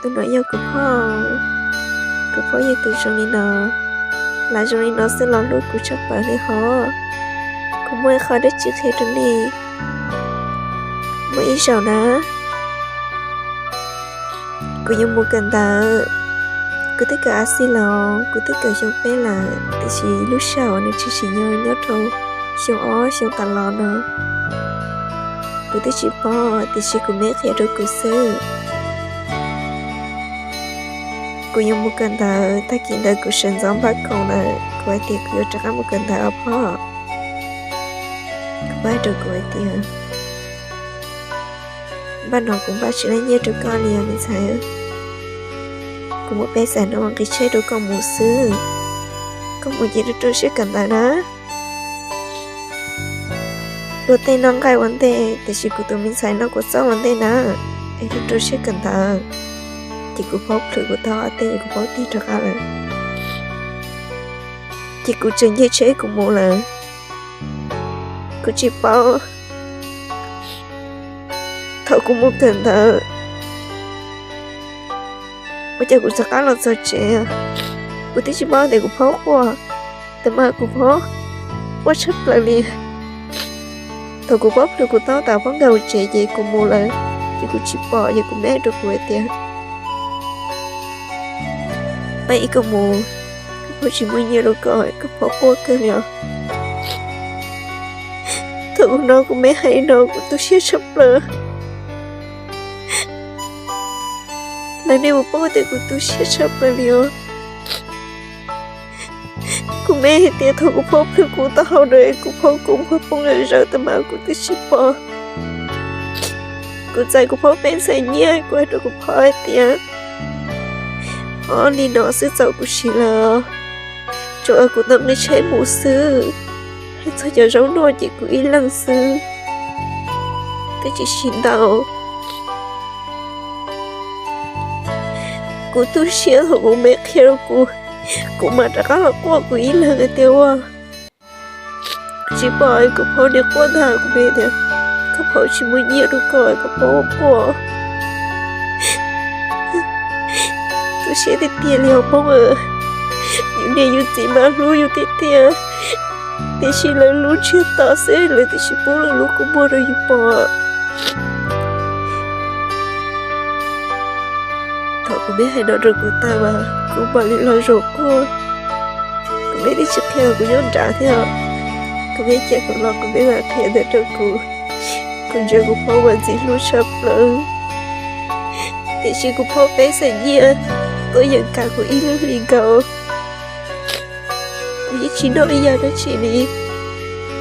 Tus no yog kuv phauj, kuv phauj yog tus zoo li no, lam zoo li no xwb los hlub kuv tshaj plaws li hov. Kuv muaj ib qho dab tsi qhia rau nej. Muaj ib zaug na, kuv yuav mus kawm ntawv, kuv twb kawm A C lawm, kuv twb kawm xyoo peb lawm, tiam sis lub sij hawm uas nws tshwm sim yog nyob rau xyoo ob xyoo tas los no. Kuv twb tsis paub, tiam sis kuv meb qhia rau kuv xwb. Kuv yuav mus kawm ntawv, tag kis ntawd kuv sawv ntxov npaj khoom lawm, kuv hais tias kuv yuav rov qab mus kawm ntawv os phauj. Kuv phauj hais rau kuv hais tias, npaj no kuv npaj tsis laib nyiaj rau koj li os me ntxhais. Kuv muab peb xees no nqi tsheb rau koj mus xwb. Koj mus ces rau rau siab kawm ntawv na. Luag tej noj nqaij ua ntej, tiam sis kuv tus me ntxhais noj kua txob ua ntej na, es rau rau siab kawm ntawv. Ces kuv phauj plhws kuv taub hau tej, kuv phauj tig rov qab lawm. Ces kuv tseem nce tsheb kuv mus lawm. Kuv tsis paub, thaum kuv mus kawm ntawv, ua cas kuv rov qab los txog tsev. Kuv twb tsis paub tias kuv phauj quaj, tab mas kuv phauj quaj tshaj plaws li. Thaum kuv phauj plhws kuv taub tas phauj nkag hauv tsev ces kuv mus lawm, ces kuv tsis pom, ces kuv meb hais rau kuv hais tias, peb ib koj mus, koj phauj tsis muaj nyiaj rau koj, koj phauj quaj kawg li os. Thaum kuv hnov kuv meb hais li no kuv tu siab tshaj plaws. Lawv nej puas paub tias kuv tu siab tshaj plaws li os. Kuv meb hais tias thaum kuv phauj plhws kuv taub hau na, kuv phauj kuv muag poob zom zaws tab mas kuv twb tsis pom. Kuv txais kuv phauj peb xees nyiaj, kuv hais rau kuv phauj hais tias, ob li no xwb txaus kuv siv lawm, tsuas kuv tau nqi tsheb mus xwb, hais txog cov zaub noj ces kuv ib leeg xwb, twb tsis siv ntau. Kuv tu siab thaum kuv meb qhia rau kuv, kuv mam rov qab los quaj kuv ib leeg hais tias ua, tsis pom kuv phauj niag quaj ntag. Kuv meb tias, koj phauj tsis muaj nyiaj rau koj, koj phauj quaj. Tu siab tiag tiag li os Hmoob. Yus niam yus txiv mas hlub yus tiag tiag, tiam sis lawv hlub ntsiag to xwb, lawv twb tsis pub lawv lub kua muag rau yus pom. Thaum kuv meb hais no rau kuv tag mas kuv mam li los zaum quaj. Kuv meb twb tsis qhia kuv nyob nrad thiab. Kuv meb cia kuv los kuv meb mam qhia ntawd rau kuv. Kuv ntsia kuv phauj mas ntxim hlub tshaj plaws, tiam sis kuv phauj peb xees nyiaj tuaj yeem kam kuv ib lub hli nkaus. Kuv yeej tsis noj ib yam dab tsi li,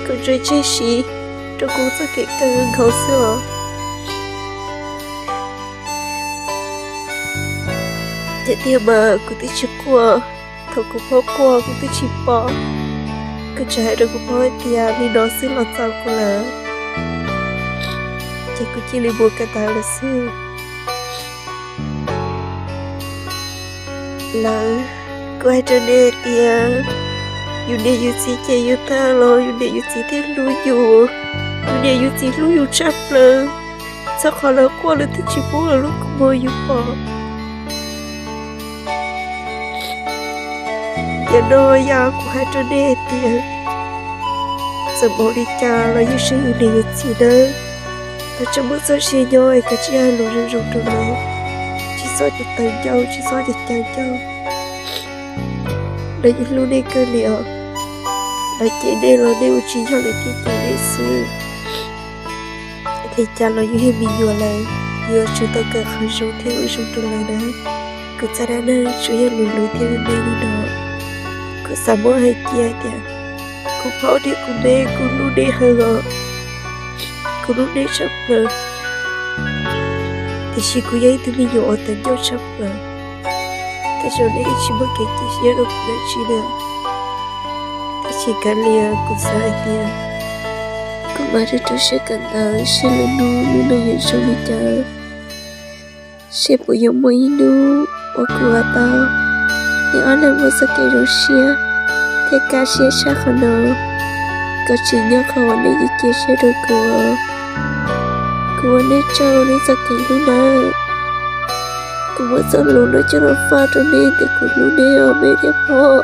kuv tsuas tseg siv rau kuv txoj kev kawm nkaus xwb os. Tiag tiag mas kuv twb tsis quaj, thaum kuv phauj quaj kuv twb tsis pom. Kuv tsuas hais rau kuv phauj hais tias li no xwb los txaus kuv lawm, ces kuv cia li mus kawm ntawv lawm xwb. Lawv, kuv hais rau nej tias, yus niam yus txiv cem yus tag los yus niam yus txiv thiaj hlub yus. Yus niam yus txiv hlub yus tshaj plaws, txog qhov lawv quaj lawv twb tsis pub lawv lub kua muag yus pom. Yam no yog kuv hais rau nej hais tias, txawm npaum li cas los yeej siv yus niam yus txiv nawb. Thov tsoom muaj txoj sia nyob es kav tsij hais lus zoo zoo rau lawv, tsis txhob cov tawv ncauj, tsis txhob cov cav ncauj. Lawv yeej hlub nej kawg li os. Lawv cem nej los nej ua tsis yog, lawv thiaj cem nej xwb. Li cas los yus yog me nyuam lawm, yuav tsum tau kawm qhov zoo thiab ua zoo rau lawv na. Kuv txoj dab neeg tsuas yog luv luv thiab me me li no. Kuv xav muab hais cia tias, kuv phauj thiab kuv meb, kuv hlub nej heev os. Kuv hlub nej tshaj plaws, tiam sis kuv yog ib tug me nyuam uas tawv ncauj tshaj plaws. Tej zaum nej tsis muaj kev cia siab rau kuv dab tsi li, tiam sis kav liam, kuv xav hais tias kuv mam rau rau siab kawm ntawv seb lwm hnub lub neej yuav zoo li cas, seb puas yuav muaj ib hnub uas kuv vam tau nej ob leeg muaj txoj kev zoo siab thiab kaj siab tshaj qhov no, kom tsim nyog qhov uas nej yuav cia siab rau kuv. Kuv ua nej tsaug nej txoj kev hlub nawb. Kuv muab txoj lus no coj los faj rau nej tias kuv hlub nej os me niam pog.